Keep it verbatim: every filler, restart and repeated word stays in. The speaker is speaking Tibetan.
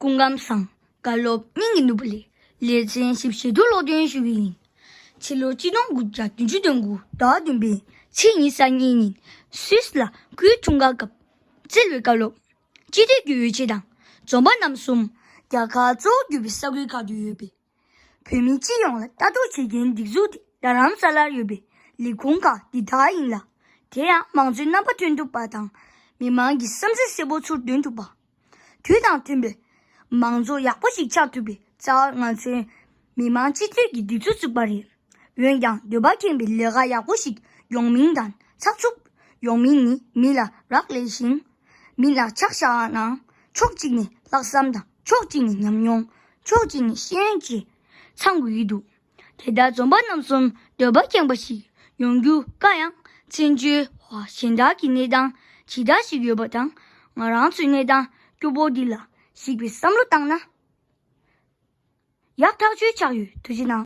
སྐུ་ཁམས་བཟང་། བཀའ་སློབ་སྙིང་གི་ནོར་བུ་ལས། ལེ་ཚན་བཞི་བཞི་དུ་ཀློག་འདོན་ཞུ་གི་ཡིན། ཕྱི་ལོ་གཅིག་སྟོང་དགུ་བརྒྱ་བདུན་ཅུ་དོན་དགུ་ཟླ་བདུན་པའི་ཚེས་ཉི་ཤུ་རྩ་གཉིས་ཉིན་སུད་སི་ལ་སྐུའི་འཁྲུངས་སྐར་སྐབས་བསྩལ་བའི་བཀའ་སློབ། སྤྱི་འཐུས་ཀྱི་འོས་ཆེན་དང་འཛོམས་པ་རྣམ་གསུམ་རྒྱལ་ཁབ་གཙོ་བོར་གྱུར་པའི་ས་ཁུལ་ཁག་ཏུ་ཡོད་པའི་བོད་མི་སྤྱི་ཡོངས་ལ་ལྟ་རྟོག་བྱེད་མཁན་སྒྲིག་འཛུགས་དེ་རྡ་རམ་ས་ལར་ཡོད་པའི་ལས་ཁུངས་ཁག་འདི་དག་ཡིན་ལ། དེ་ཡང་མང་གཙོའི་རྣམ་པ་ཐོན་ཐུབ་པ་དང་། མི་མང་གི་བསམ་ཚུལ་གསལ་པོ་ཚུར་འདོན་ཐུབ་པ། དུས་དང་མཐུན་པའི་མང་གཙོ་ཡག་པོ་ཞིག་ཆགས་ཐུབ་པའི་རྩ་བར་ང་ཚོའི་མི་མང་སྤྱི་འཐུས་ཀྱི་སྒྲིག་འཛུགས་བཙུགས་པ་རེད། འོན་ཀྱང་འདོད་པ་ཁེངས་པའི་ལས་ཀ་ཡག་པོ་ཞིག་ཡོང་མིན་དང་ཚགས་ཚུད་ཡོང་མིན་ནི་མི་ལ་རག་ལས་ཤིང་། མི་ལ་ཆ་བཞག་ནའང་ཕྱོགས་གཅིག་ནས་ལྷག་བསམ་དང་ཕྱོགས་གཅིག་ནས་ཉམས་མྱོང་། ཕྱོགས་གཅིག་ནས་ཤེས་ཡོན་བཅས་ཚང་དགོས་ཀྱི་འདུག་དེ་ལྟར་འཛོམས་པ་རྣམ་གསུམ་འདོད་པ་ཁེངས་པ་ཞིག་ཡོང་རྒྱུ་དཀའ་ཡང་། བཙན་བྱོལ་བ་གཞན་དག་གི་གནས་སྟངས་ཇི་ལྟར་ཞིག་ཡོད་པ་དང་། ང་རང་ཚོའི་གནས་སྟངས་སྐྱོ་པོ་འདི་ལ་གཞིགས་པའི་བསམ་བློ་བཏང་ན་ཡག་ཐག་ཆོད་ཆགས་ཡོད། ཐུགས་རྗེ་གནང་།